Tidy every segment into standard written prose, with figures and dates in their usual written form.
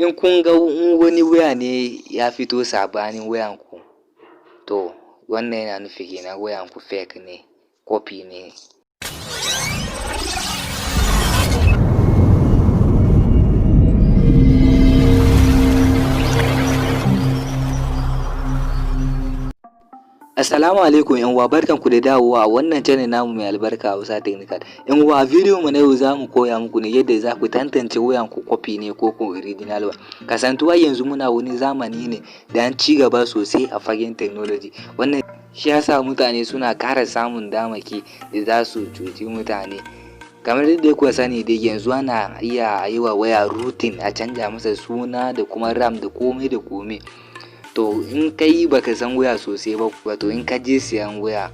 In kun ga wani waya ne ya fito sabanin wayanku, to wannan yana nufi kenan wayanku fake ne, copy ne. Assalamu alaikum ƴan uwa, barkanku da dawowa a wannan channel namu mai albarka, Hausa Technical. Ƴan uwa, a bidiyon mu na yau za mu koya muku ne yadda za ku tantance wayanku copy ne ko ko original one. Kasantuwa yanzu muna wani zamani ne da an ci gaba sosai a fagen technology. Wannan shi ya sa mutane suna ƙara samun damaki da za su cuci mutane. Kamar yadda kuka sani dai, yanzu ana iya yi wa waya rooting, a canja masa suna da kuma RAM da komai da komai. To in kai baka san waya sosai ba, wato in ka je siyan waya,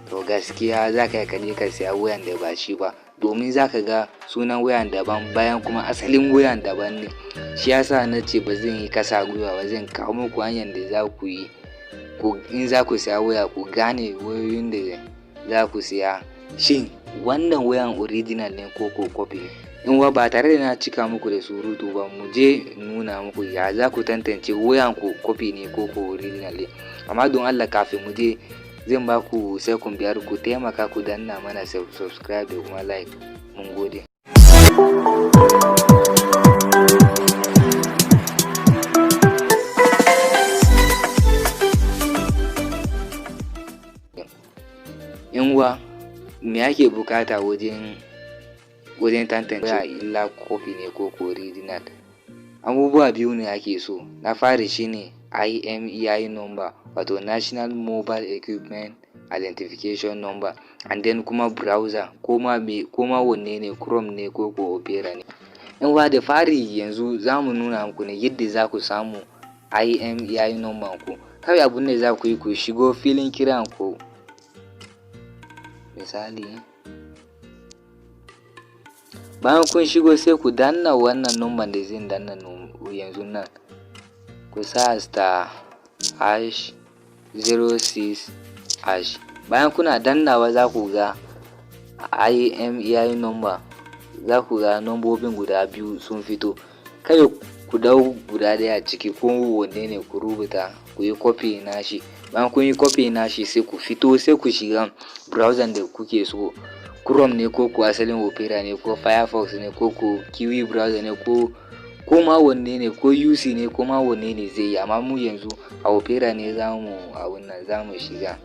to gaskiya za ka je ka siya wayan da ba shi ba, domin za ka ga sunan wayan daban, bayan kuma asalin wayan daban ne. Shi ya sa na ce ba zan yi kasa gwiwa ba, zan kawo muku hanyar da za ku yi in za ku siya waya, ku gane wayoyin da za ku siya, shin wannan wayan original ne ko ko copy ne. In wa ba tare da na cika muku da surutu ba, mu je nuna muku ya za ku tantance wayan ku copy ne ko ko original ne. Amma don Allah, kafin mu je, zan ba ku second 5, ku taimaka ku danna mana subscribe da kuma like. Mun gode. Yan uwa, me ake bukata wajen tantance waya illa copy ne ko ko original? Abubuwa biyu ne ake so. Na fari shine IMEI number, wato National Mobile Equipment Identification Number, and then kuma browser, ko ma me ko ma wanne ne, Chrome ne ko ko Opera ne. Yan uwa, da fari yanzu za mu nuna muku ne yadda za ku samu IMEI number ku. Kawai abun da za ku yi, ku shigo filin kiran ku. Misali, bayan kun shigo, sai ku danna wannan number da zan danna yanzu nan. Ku sa *#06#. Bayan kuna dannawa, za ku ga IMEI number, za ku ga nambobin guda biyu sun fito. Kai, ku ɗau guda ɗaya a ciki, ko wanne ne, ku rubuta, ku yi copy nashi. Bayan kun yi copy nashi, sai ku fito, sai ku shiga browser da kuke so. Chrome ne ko ko asalin Opera ne ko Firefox ne ko ko Kiwi browser ne, ko ma wanne ne, ko UC ne, ko ma wanne ne zai yi. Amma mu yanzu a Opera ne za mu abun nan, za mu shiga.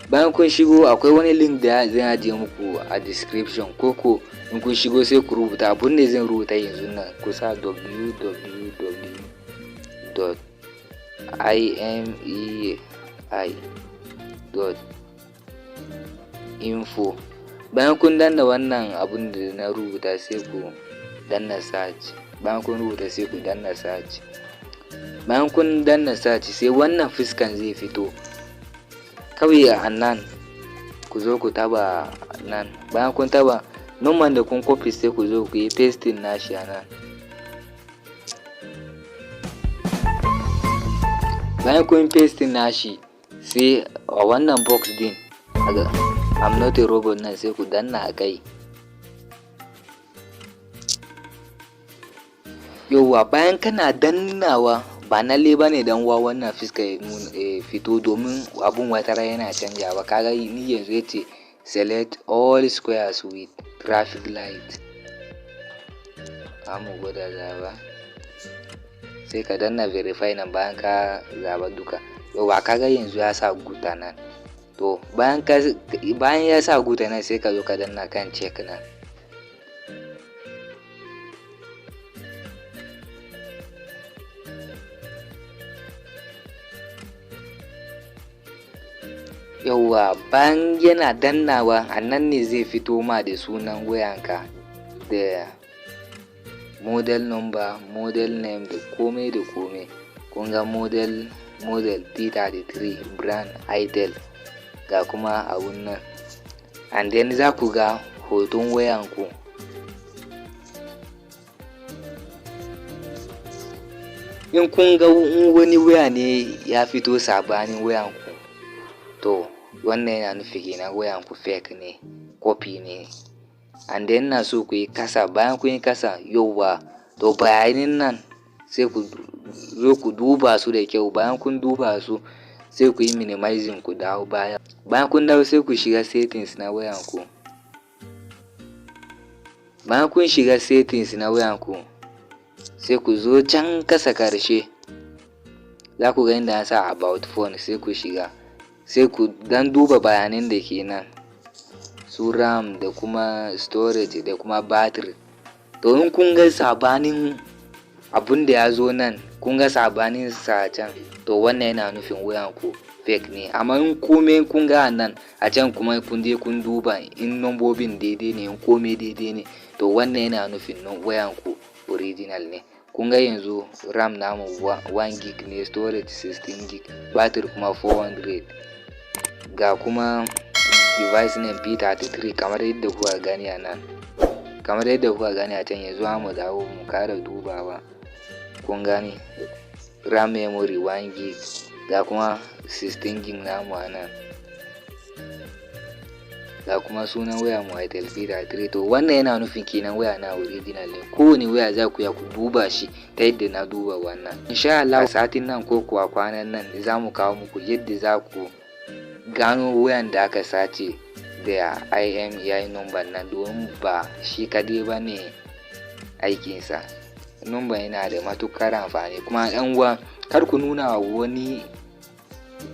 Bayan kun shigo, akwai wani link da zan ajiye muku a description, ko ko in kun shigo sai ku rubuta abun da zan rubuta yanzu nan. Ku sa www.imei.info. Bayan kun danna wannan abun da na rubuta, sai ku danna search. Bayan kun rubuta, sai ku danna search. Bayan kun danna search, sai wannan fuskan zai fito. Kawai a nan ku zo ku taba nan. Bayan kun taba number da kun copy, sai ku zo ku yi pasting nashi a nan. Bayan kun yi pasting nashi, sai a wannan box din "I'm not a robot" nan, sai ku danna a kai. Yauwa, bayan kana dannawa, ba lalle ba ne dan uwa wannan fuska ya fito, domin abun watara yana canjawa. Kaga ni yanzu yace "Select all squares with traffic light". Mu gwada zaba, sai ka danna verify nan bayan ka zaba duka. Yauwa, kaga yanzu ya sa good nan. To bayan ya sa good nan, sai ka zo ka danna kan check nan. Yauwa, bayan yana dannawa, a nan ne zai fito ma da sunan wayanka da model number, model name da komai da komai. Kun ga model T33, brand Itel, ga kuma abun nan, and then za ku ga hoton wayanku. In kun ga wani waya ne ya fito sabanin wayanku, to wannan yana nufi kenan wayanku fake ne, copy ne. And then ina so ku yi kasa. Bayan kun yi kasa, yauwa, To bayanan nan sai ku zo ku duba su da kyau. Bayan kun duba su, sai ku yi minimizing, ku dawo baya. Bayan kun dawo, sai ku shiga settings na wayanku. Bayan kun shiga settings na wayanku, sai ku zo can kasa karshe, za ku ga inda an sa "About phone". Sai ku shiga, sai ku dan duba bayanan da ke nan, su RAM da kuma storage da kuma battery. To in kun ga sabanin abun da ya zo nan, kun ga sabanin sa can, to wannan yana nufin wayanku fake ne. Amma in kome kun ga nan a can, kuma kun je kun duba in nambobin daidai ne, in kome daidai ne, to wannan yana nufin wayanku original ne. Kun ga yanzu RAM namu 1 gig ne, storage 16 gig, battery kuma 400, ga kuma device name P33, kamar yadda kuka gani a nan, kamar yadda kuka gani a can. Yanzu mu dawo mu kara dubawa. Kun gani RAM memory 1 gig, ga kuma 16 gig namu a nan, ga kuma sunan waya mu Itel P33. To wannan yana nufin kenan waya na original ne. Kowane waya za ku iya ku duba shi ta yadda na duba wannan. Insha Allah satin nan ko kuwa kwanan nan za mu kawo muku yadda za ku gano wayan da aka sace da IMEI number nan, domin ba shi kadai ba ne aikinsa. Number yana da matukar amfani. Kuma ɗan uwa, kar ku nuna wa wani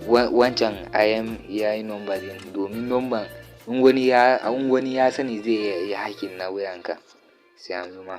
wancan IMEI number din, domin number in wani ya sani zai iya yi hacking na wayanka. Sai anjima.